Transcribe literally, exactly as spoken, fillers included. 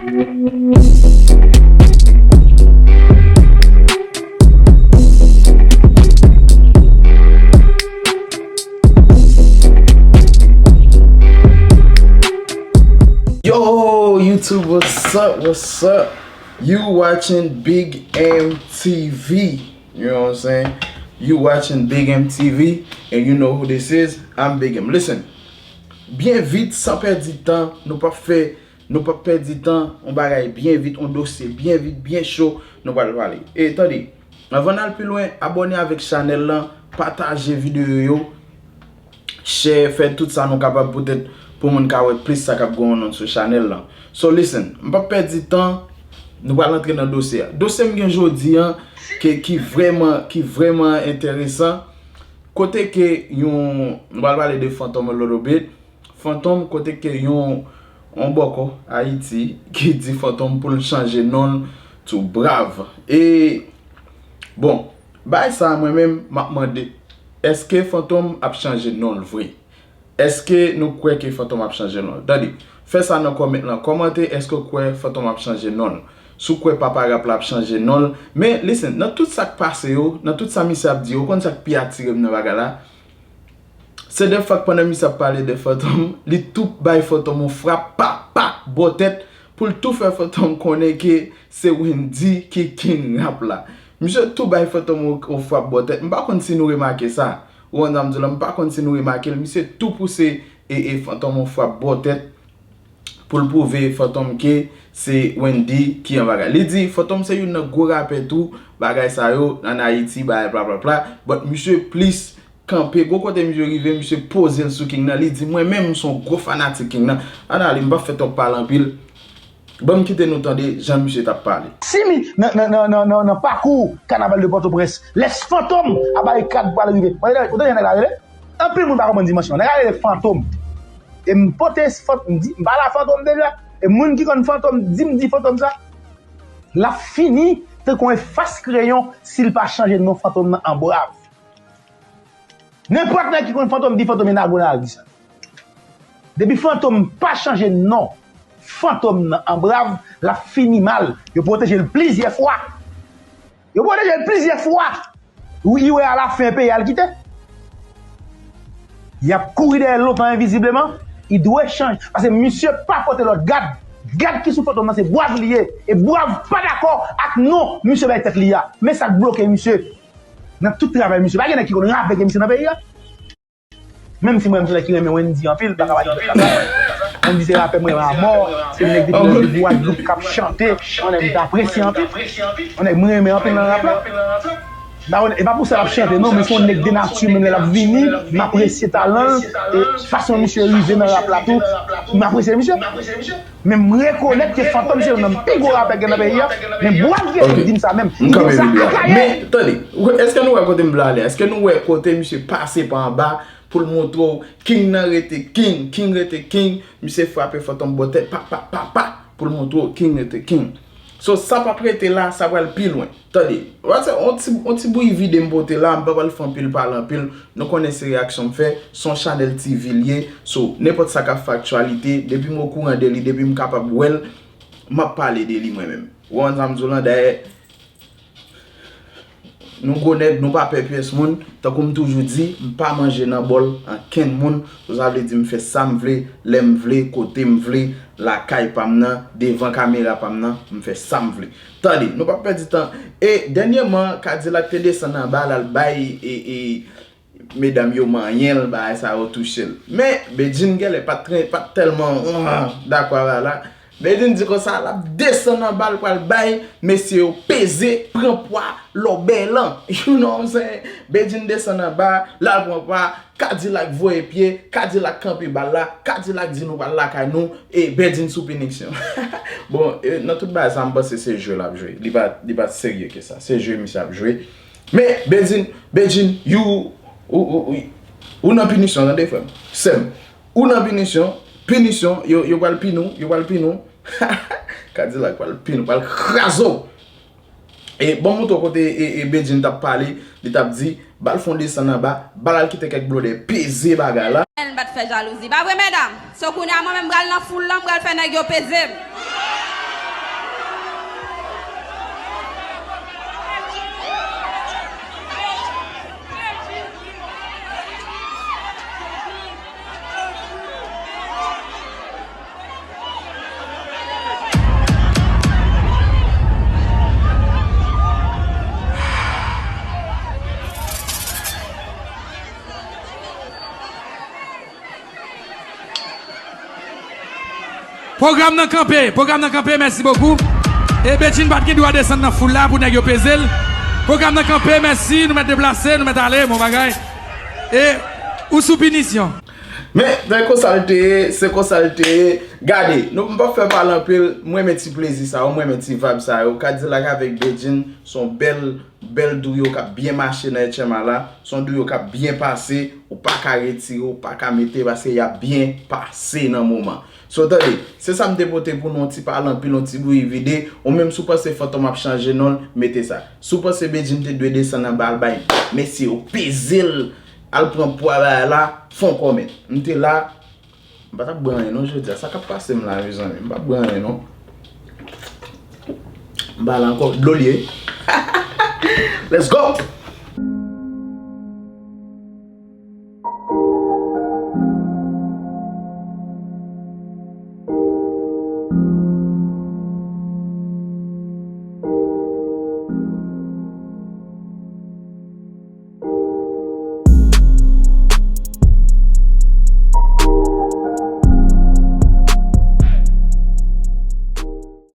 Yo, YouTube, what's up? What's up? You watching Big M T V. You know what I'm saying? You watching Big M T V, and you know who this is. I'm Big M. Listen, byen vit, san pèdi tan, nou p ap fè, nou p ap pèdi tan, yon bagay byen vit, yon dosye byen vit, byen cho, nou pral pale. E tande, anvan n al pi lwen, abòne avèk chanèl lan, pataje videyo yo, share, fè tout sa nou kapab poutèt pou moun ka wè plis sa k ap gwounnen sou chanèl lan. So listen, m p ap pèdi tan, nou pral antre nan dosye a. Dosye m gen jodi an, ke, ki vrèman, ki vrèman enteresan, kote ke yon, nou pral pale de Fantom a little bit. Fantom, kote ke yon, yon bòkò Ayiti ki di Fantom pou l chanje non l to Brav. E, bon, bagay sa a mwen menm, m ap mande, èske Fantom ap chanje non l vre? Èske nou kwè ke Fantom ap chanje non l? Tande, fè sa nan kòmant lan. Kòmante, èske w kwè Fantom ap chanje non l? Si w kwè papa rap la ap chanje non l. Men, listen, nan tout sa k pase yo, nan tout sa misye ap di yo, ou konn sa k pi atire m nan bagay la? Se de fwa k pandan misye ap pale de Fantom, li tou bay Fantom yon frap, pa, pa, bò tèt, pou l tou fè Fantom konnen ke se Wendy ki king rap la. Misye tou bay Fantom yon, yon frap bò tèt. M pa konn si nou remake sa. Ou konn sa m di w la, m pa konn si nou remake l. Misye tou pouse e, e Fantom yon frap bò tèt pou l pwouve Fantom ke se Wendy ki an bagay. Li di Fantom se youn nan gwo rapè tou, bagay sa yo, ann Ayiti, bagay bla, bla, bla. But misye plis kanpe, gon kote misye rive, misye poze l sou king nan, li di, "Mwen menm, m se yon gwo fanatik king nan." Ann ale, m p ap fè twòp pale anpil. Ban m kite nou tande jan misye t ap pale. Si mi, nan, nan, nan, nan, nan, nan pakou kanaval de Pòtoprens, lè Fantom a barikad pral rive. Mwen, ou tande jan nèg la rele? Anpil moun pa konprann dimansyon. Nèg la rele Fantom. E m pote Fant-, m di, m pale a Fantom deja. E moun ki konn Fantom, di m di Fantom sa. L ap fini tankou yon efas kreyon si l pa chanje non Fantom nan an Brav. Nenpòt nèg ki konn Fantom, di Fantom e Nago Nari sa. Depi Fantom pa chanje non Fantom nan an Brav, l ap fini mal. Yo pwoteje l plizyè fwa. Yo pwoteje l plizyè fwa. Wi, li wè alafen peyi a l kite. Y ap kouri dèyè l lontan envizibleman. Li dwe chanje. Paske misye pa pote lòt gad. Gad ki sou Fantom nan se Brav li ye. E Brav pa dakò ak non misye bay tèt li a. Men sa k bloke misye. Nan tout travay misye. Pa gen nèg ki konn rape ke misye nan peyi a. Menm si mwen, m se nèg ki renmen Wendy anpil, m pa ka pa di sa. Wendy se rapè m renmen amò, se nèg depi nan vil Gwadloup k ap chante, yon nèg m te apresye anpil, yon nèg m renmen anpil nan rap la. Dawon, e pa pou sa l ap chante non, men se yon nèg de nati, menm lè l ap vini, m apresye talan l, e fason misye rive nan rap la tou, m apresye misye. Men m rekonèt ke Fantom se youn nan pi gwo rapè k gen nan peyi a, men Brav ki di m sa menm. M kanpe videyo a. Men, tande, èske nou wè kote m vle ale? Èske nou wè kote misye pase pa anba pou l montre w king nan rete king, king rete king, misye frape Fantom bò tèt, pa, pa, pa, pa, pou l montre w king rete king. So, sa p ap rete la, sa pral pi lwen. Tande, w a se yon ti, yon ti bouyi vide m pote la, m pa pral fè anpil pale anpil. Nou konnen se reyaksyon m fè, se yon chanèl T V l ye. So, nenpòt sa k ap fè aktyalite, depi m okouran de li, depi m kapab wè l, m ap pale de li mwen menm. Ou konprann sa m di w lan, dayè, nou gwo nèg, nou pa pè pyès moun. Tankou m toujou di, m pa manje nan bòl ankenn moun. So, sa vle di m fè sa m vle, lè m vle, kote m vle, lakay pa m nan, devan kamera pa m nan, m fè sa m vle. Tande, nou p ap pèdi tan. E dènyèman, Kadilak te desann anba, l al bay, e, e, medam yo manyen l, bagay sa yo touche l. Men, Bedjine genlè pa t, pa t tèlman, ah, dakò avè l la. Bedjine di konsa, l ap desann anba, l pral bay mesye yo peze, pran pwa lòbèy lan. You know what I'm saying? Bedjine desann anba, l al pran pwa, Kadilak voye pye, Kadilak kanpe bal la, Kadilak di nou pral lakay nou, e Bedjine sou piniksyon. Bon, e, nan tout bagay sa, m panse se jwe l ap jwe. Li pa, li pa serye ke sa. Se jwe misye ap jwe. Men, Bedjine, Bedjine, you, ou, ou, ou, ou nan pinisyon, tande, frè m. Sè m, ou nan pinisyon, pinisyon, yo, yo pral pini w, yo pral pini w. Kadilak pral pini w, pral kraze w. E, ban m montre w kote, e, e, Bedjine t ap pale, li t ap di, bal fè yon desann anba, bal al kite kèk blodè peze bagay la. L pa t fè jalouzi. Pa vre, medam? So, kounye a, mwen menm, m pral nan foul lan, m pral fè nèg yo peze m. Pwogram nan kanpe, pwogram nan kanpe, mèsi bokou. E Bedjine pa t gen dwa desann nan foul la pou nèg yo peze l. Pwogram nan kanpe, mèsi, nou mèt deplase, nou mèt ale, bon bagay. E ou sou pinisyon. Men, men konsa l te ye, se konsa l te ye. Gade, nou m p ap fè pale anpil, mwen renmen ti plezi sa yo, mwen renmen ti vibe sa yo. Kadilak avèk Bedjine, se yon bèl, bèl duo k ap byen mache nan H M A la. Se yon duo k ap byen pase, ou pa ka retire, ou pa ka mete, paske y ap byen pase nan moman. So, tande, se sa m te pote pou nou, yon ti pale anpil, yon ti bouyi vide. Ou menm, si w panse Fantom ap chanje non l, mete sa. Si w panse Bedjine te dwe desann anba al bay mesye yo peze l, al pran pwa bagay la, fè yon kòmèt. M te la, m pa t ap bwè anyen non jodi a. Sa k ap pase m la, mezanmi? M p ap bwè anyen non. M pa la ankò. Dlo l ye. Let's go!